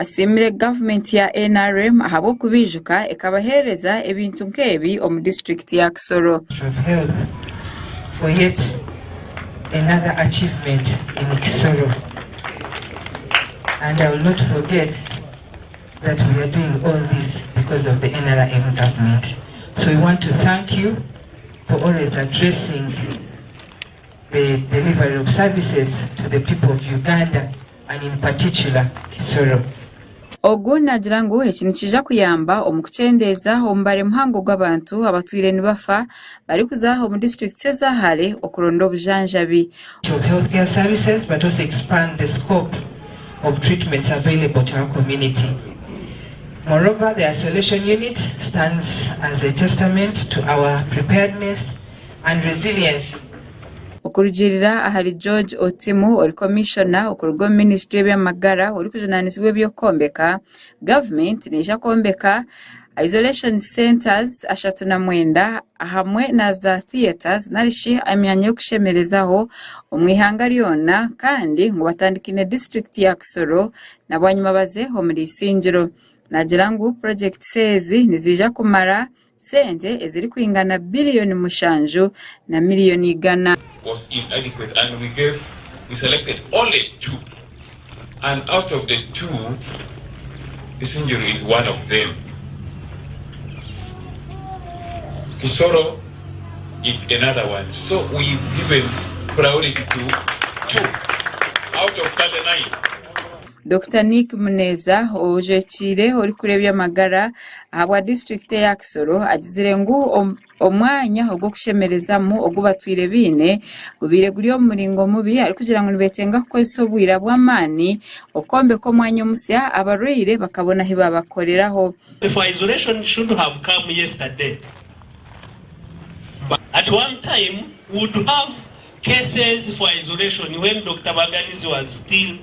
Asiimire gavumenti ya NRM ahabw'okubaijuka ekabaheereza ebintu nk'ebi omu disiturikiti ya Kisoro. of Health for yet another achievement in Kisoro and I will not forget that we are doing all this because of the NRM government. So we want to thank you for always addressing the delivery of services to the people of Uganda and in particular Kisoro. Ogu naagira ngu eki nikiija kuyamba omu kukyendeeza omubare muhango gw'abantu abatwire nibafa barikuza omu disiturikiti eza hare okuronda obujanjabi. Of healthcare services but also expand the scope of treatments available to our community. Moreover, the isolation unit stands as a testament to our preparedness and resilience. Okurugiirira ahari George Otimu ori komishona okuruga omu minisitule y'eby'amagara orikujunaanizibwa eby'okwombeka, gavumenti neija kwombeka Isolation Centres 39 hamwe na za theatres narishi emyanya y'okushemerezaho omu ihanga ryona kandi ngu batandikine disiturikiti ya Kisoro na bwanyima baze omuri Isingiro. Naagira ngu purogyekiti ezi niziija kumara sente ezirikwingana biriyoni mushanju na miriyoni igana. Was inadequate and we gave we selected only two and out of the two Isingiro is one of them. Kisoro is another one. So we've given priority to two out of 39. Dokita Nick Muneza ojwekiire orikureebya amagara ahabwa disiturikiti eya Kisoro agizire ngu omwanya ogw'okushemerezamu ogu batwire baine gubaire guri omu muringo mubi arikugira ngu nibetenga kukozesa obwira bw'amaani okwombeka omwanya omusya abarwaire bakabona ahu babakoreraho. If isolation should have come yesterday but at one time we would have cases for isolation when Dokita Baganizi was still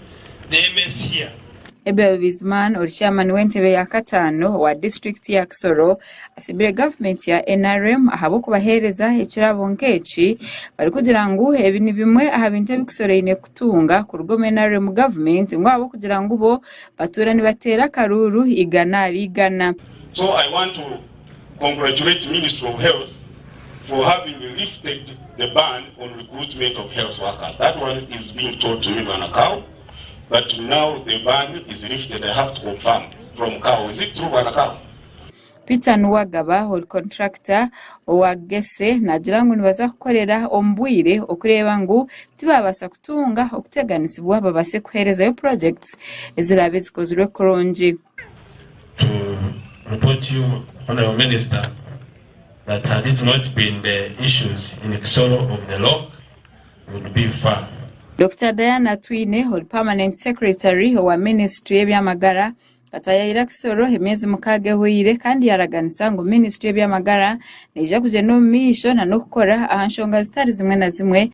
the MS here. Abel Bizimana ori chairman w'entebe ya kataano owa disiturikiti ya Kisoro asiimire gavumenti ya NRM ahabw'okubaheereza ekirabo nk'eki barikugira ngu ebi ni bimwe aha bintu ebi Kisoro eine kutunga kuruga omu NRM gavumenti ngu ahabw'okugira ngu bo batuura nibateera akaruuru igana ahari igana. So I want to congratulate Ministry of Health for having lifted the ban on recruitment of health workers. That one is being told to me Bwana Kao, but now the ban is lifted. I have to confirm from Kao. Is it true, Bwana Kao? Peter Nuwagaba ori kontrakita owa Gese naagira ngu nibaza kukorera omu bwire okureeba ngu tibabaasa kutunga okuteganisibwa babaase kuheerezayo projects eziraabe zikozirwe kurungi. To report to you, Honourable Minister, that had it not been the issues in Kisoro of the lock, we would be far. Dokita Diana Atwine ori Permanent Secretary owa minisiture y'eby'amagara ataayaayire Kisoro emyezi mukaaga ehweire kandi yaaraganisa ngu minisiture y'eby'amagara neija kugyenda omu maisho n'okukora aha nshonga zitari zimwe na zimwe.